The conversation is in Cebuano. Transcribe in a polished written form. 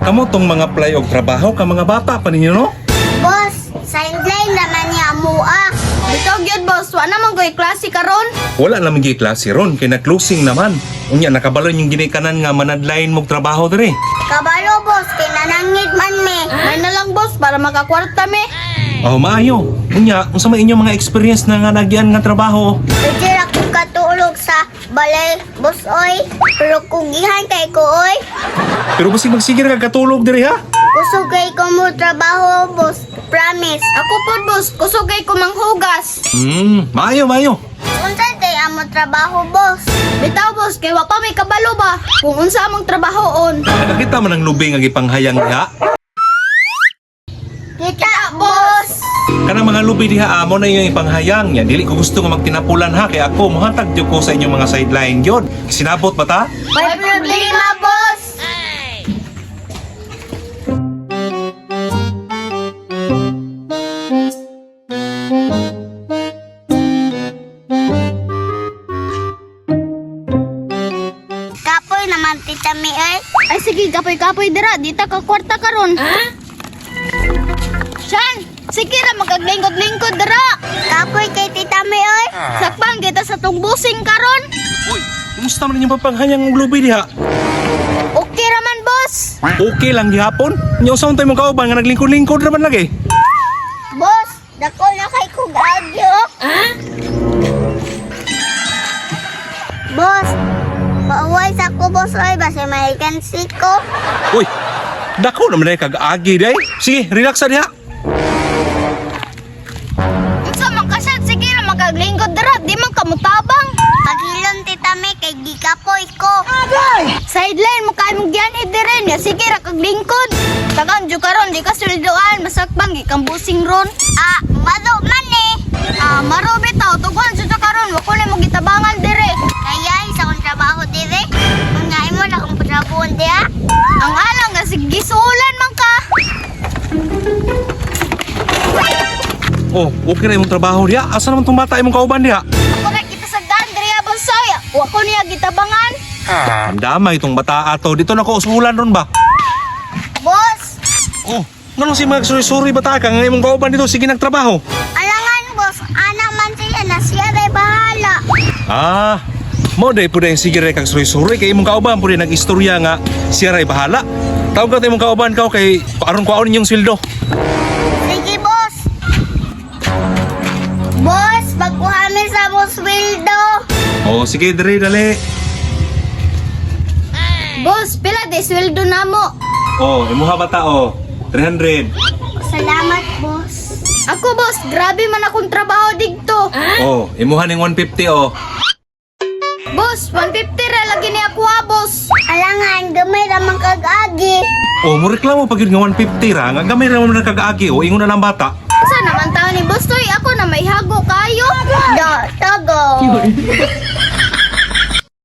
Kamo tong mga play og trabaho ka mga bata pa ninyo, no? Boss, sideline naman niya mua. Bitaw gyud, boss, wa naman ko'y klase karon. Wala naman gyud klase ron kay nag-closing naman. Unya nakabalon yung ginikanan nga manadline mog trabaho diri. Kabalo, boss, kay nanangit man me. May na lang, boss, para makakwarta me. Oh, maayo. Unya, unsa may inyong mga experience na nga nagyan nga trabaho? Pwede ra ko katulog sa balay, boss, oy. Pero kugihan kay ko, oy. Pero basig magsige ra kag katulog diri ha. Kusog kay ko mo trabaho, boss. Promise. Ako pod, boss, kusog kay ko manghugas. Maayo, maayo. Unsa day amo trabaho, boss? Bitaw, boss, kay wa pa may kabalo ba kung unsa among trabahoon. Nakita man ang lubi nga gipanghayang diha. Kita, boss. Kanang mga lubi diha amo na yung ipanghayang nya. Dili ko gusto nga magtinapulan ha kay ako mohatag jud ko sa inyong mga sideline gyud. Sinabot ba ta? May problema, boss. Kapoy naman, Tita Mi, ay. Ay sige, kapoy-kapoy dira, di ta ka kwarta karon. Shan, sige ra magaglingkod-lingkod dira. Kapoy kay Tita Mi, oy. Sakpang kita sa tong busing karon. Uy, kumusta man inyong papanghayang og lubi diha? Okay ra man, boss. Okay lang gihapon. Nya usa tayo mong kauban nga naglingkod-lingkod ra man lagi. Boss, dako na kay kog agyo. Boss, pauway sa ko, boss, oy. Basta may kansi ko. Uy, dako naman ay kag-agi day. Sige, relax sa diha. Unsa man ka, Shan, sige ra magaglingkod dira, di man kamutabang. Pagilon, Tita Mi, kay gikapoy ko. Sideline mo kay mong giyan dire niya, sige ra kag lingkod. Tagan jud karon di ka sweldoan, masakbang gikang busing ron. Ah, mado man eh. Ah, maro bitaw, tugon jud ka karon, wa ko nimo gitabangan dire. Kaya isa kong trabaho dire. Mga imo na akong trabaho diha. Ang alang nga sige gisulan man ka. Oh, okay ra imong trabaho diha. Asa naman tong bata imong kauban diha? Ako ra kita sa Gandria Bonsoy, wa ko niya gitabangan. Ang damay itong bata ato. Dito na ko usulan ron ba? Boss, Oh, ngano si mga suri-suri bata ka nga imong kauban dito sige nagtrabaho. alangan boss, anak man siya na siya ray bahala. Ah, mo day pud ang sige ray kag suri-suri kay imong kauban pud nag-istorya nga siya ray bahala. Tawag ka imong kauban kaw kay aron kwaon ninyong sweldo. Sige, boss. Boss, pagkuha mi sa mong sweldo. Oh, sige dire dali. Boss, pila di sweldo namo. Oh, imuha bata oh. 300. Salamat, boss. Ako boss, grabe man akong trabaho didto. Oh, imuha ning 150 oh. Boss, 150 ra lagi niya ako ha, boss. Alangan, gamay ra man kag-agi. Oh, mo reklamo pag yun nga 150 ra, nga gamay ra man na kag-agi oh, ingon na lang bata. Sa naman taon ni boss toy, ako na may hago kayo. Do, togo.